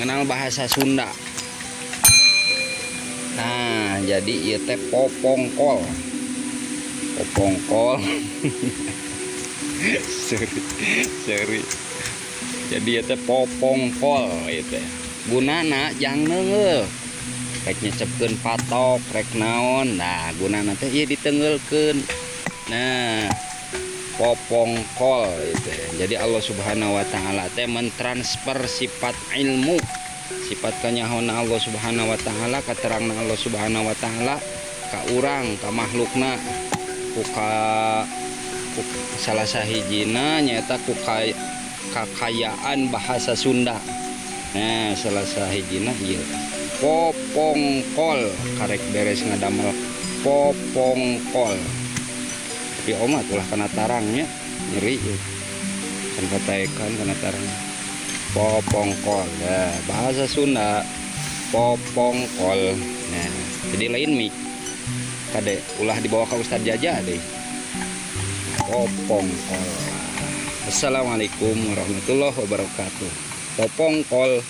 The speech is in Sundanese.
Mengenal bahasa Sunda. Nah, jadi ieu teh popongkol. Popongkol. Sorry, sorry. Jadi ieu teh popongkol ieu teh. Gunana jang neungeul. Rek nyecepkeun patok, rek naon. Nah, gunana teh ieu diteungeulkeun. Nah, popongkol itu. Jadi Allah Subhanahu wa taala teh mentransfer sifat ilmu, sifat kanyahona Allah Subhanahu wa taala, katerangna Allah Subhanahu wa taala ka urang, ka makhlukna, ku ka ku salah sahijina nyaeta ku kakayaan bahasa Sunda. Nah, salah sahijina ieu popongkol, karek beres ngadamel popongkol. Tapi omat ulah kana tarangnya, nyeri ya. Can kataekan kana tarang. Popongkol ya, bahasa Sunda popongkol. Nah, jadi lain mik kade, ulah dibawa ke Ustadz Jaja deh. Popongkol. Assalamualaikum warahmatullahi wabarakatuh. Popongkol.